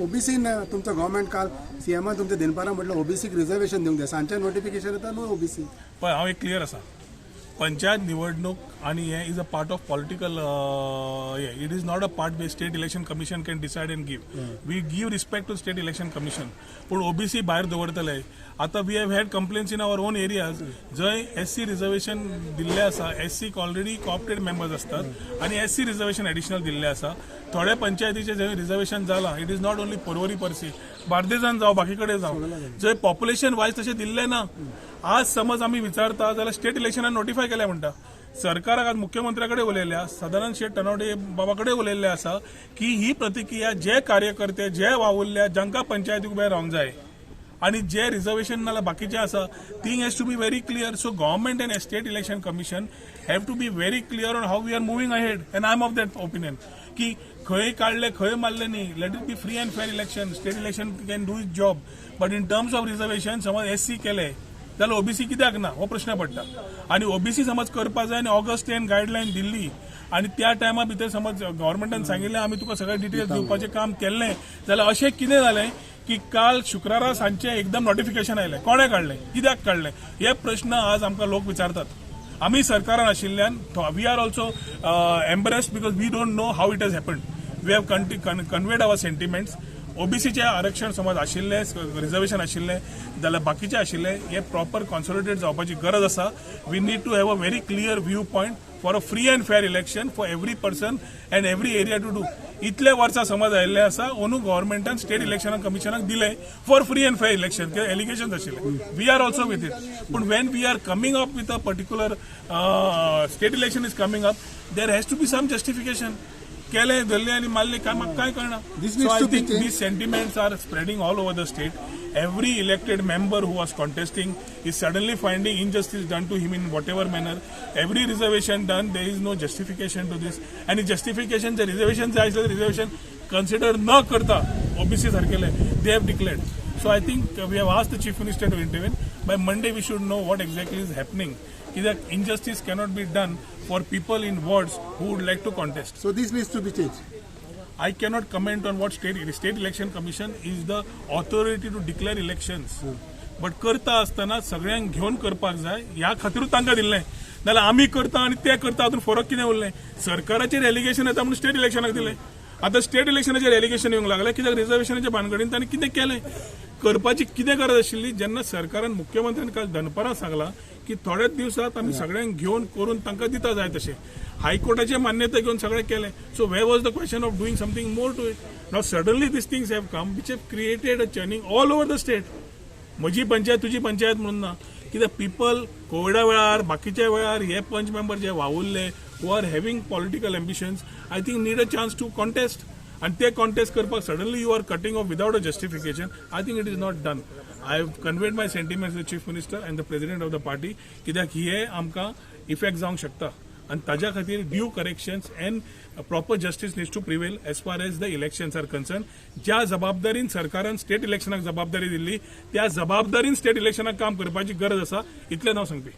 ओबीसीन तुमचो गव्हर्मेंट काल सीएमान तुमच्या दिनपारा म्हटलं ओबीसीक रिझर्वेशन दिवंक जाय. सांजचे नोटिफिकेशन येता, नो ओबीसी. पळय, हांव एक क्लियर आसा, पंचायत निवडणूक आणि हे is a part of political हे, it is not a part where State Election Commission can decide and give. We give respect to State Election Commission, पूण ओबीसी भायर दवरतले. आतां we have had complaints in our own areas जंय SC reservation दिल्लें आसा. एससीक already कॉप्टेड members आसतात आनी SC reservation additional दिल्लें आसा. थोड्या पंचायतीचे जंय रिझर्वेशन जालां, it is not only Porvorim per se, बार्देजान जावं, बाकी कडेन जावं, जंय पॉप्युलेशन वायज तशें दिल्लें ना. आज समज आमी विचारता जाल्यार स्टेट इलेक्शनान नोटिफाय केल्या म्हणटा. सरकाराक आज मुख्यमंत्र्या कडेन उलयल्या, सदानंद शेट तनवडे बाबा कडेन उलयल्ले आसा की ही प्रतिक्रिया जे कार्यकर्ते जे वावुरल्या, जांकां पंचायतीक उबे रावंक जाय आणि जे रिझर्वेशन नाल्यार बाकीचे आसा, thing has to be very clear. So government and State Election Commission have to be very clear on how we are moving ahead, and I am of that opinion की खंय काडले खंय मारले न्ही, let it be free and fair election. State election can do its job, but in terms of reservation, समज SC केले जाल्यार OBC कित्याक ना हो प्रश्न पडटा. आनी ओबीसी समज करपा जाय आनी ऑगस्ट 10 गायडलायन दिल्ली आनी त्या टायमा भितर समज गव्हर्मेंटान सांगिल्लें आमी तुका सगळे डिटेल्स दिवपाचें काम केल्लें, जाल्यार अशें कितें जालें की काल शुक्रारा सांजचें एकदम नोटिफिकेशन आयलें? कोणें काडलें, कित्याक काडलें, हे प्रश्न आज आमकां लोक विचारतात. आमी सरकारान आशिल्ल्यान we are also embarrassed because we don't know how it has happened. We have conveyed our sentiments. ओबीसीचे आरक्षण समज आशिल्लें, रिझर्वेशन आशिल्लें जाल्यार बाकीचे आशिल्ले, हे प्रॉपर कॉन्सॉलिडेट जावपाची गरज आसा. We need to have a very clear view point for a free and fair election for every person and every area to do. इतले वर्सां समज आयिल्ले आसा, अंदू गव्हर्मेंटान स्टेट इलेक्शन कमिशनाक दिले for free and fair election. Allegation आशिल्ले, we are also with it, पूण when we are coming up with a particular state election is coming up, there has to be some justification. केले धरले आनी मारले काय, म्हाका काय कळना. This So needs I to be think changed. these sentiments are spreading all over the state. Every elected member who was contesting is suddenly finding injustice done to him in whatever manner. Every reservation done, there is no justification to this. And justification, the reservation जाय आसलें, reservation consider न करता OBC सारकेले they have declared. So I think we have asked the Chief Minister to intervene. By Monday we should know what exactly is happening. कित्याक injustice cannot be done for people in wards who would like to contest. So this needs to be change. I cannot comment on what State Election Commission is the authority to declare elections. But करता आसतना सगळ्यांक घेवन करपाक जाय, ह्या खातीरूच तांकां दिल्लें. नाल्यार आमी करता आनी ते करता हातूंत फरक कितें उरलें? सरकाराचेर एलिगेशन येता म्हणून स्टेट इलेक्शनाक दिलें. आतां स्टेट इलेक्शनाचेर एलिगेशन येवंक लागलें कित्याक? रिझर्वेशनाच्या भानगडीन तांणी कितें केलें, करपाची कितें गरज आशिल्ली, जेन्ना सरकारान, मुख्यमंत्र्यान काल दनपारां सांगलां की थोड्याच दिवसात आमी सगळ्यांक घेवन करून तांकां दिता जाय तशें, हायकोर्टाची मान्यता घेवन सगळें केलें. So where was the question of doing something more to it? Now suddenly these things have come which have created a churning all over the state. म्हजी पंचायत, तुजी पंचायत म्हणून ना. कित्याक पिपल कोविडा वेळार, बाकीच्या वेळार हे पंच मेंबर जे वावुरले, who are having political ambitions, I think need a chance to contest, आनी ते कॉन्टेस्ट करपाक suddenly you are cutting off without a justification. I think it is not done. I have conveyed my sentiments the Chief Minister and the president of the party, कित्याक हे आमकां effect जावंक शकता आनी ताज्या खातीर due corrections and proper justice needs to prevail as far as the elections are concerned. ज्या जबाबदारीन सरकारान स्टेट इलेक्शनाक जबाबदारी दिल्ली, त्या जबाबदारीन स्टेट इलेक्शनाक काम करपाची गरज आसा, इतलें हांव सांगपी.